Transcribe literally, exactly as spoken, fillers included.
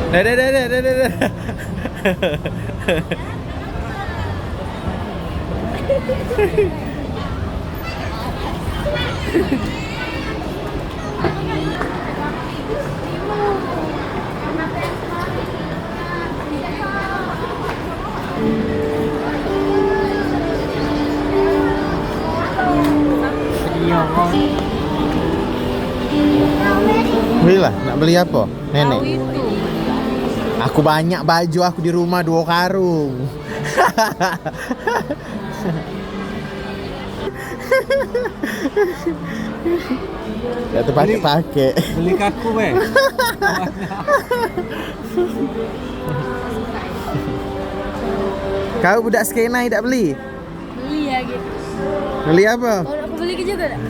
Dah, dah, dah, dah, dah, dah, dah. Belilah, nak beli apa? Nenek. Tahu itu. Aku banyak baju aku di rumah dua karung. Dak tepakai-pakai. Beli kaku, weh. Kau budak skena dak beli? Beli ya gitu. Beli apa? Kalau aku beli juga dak?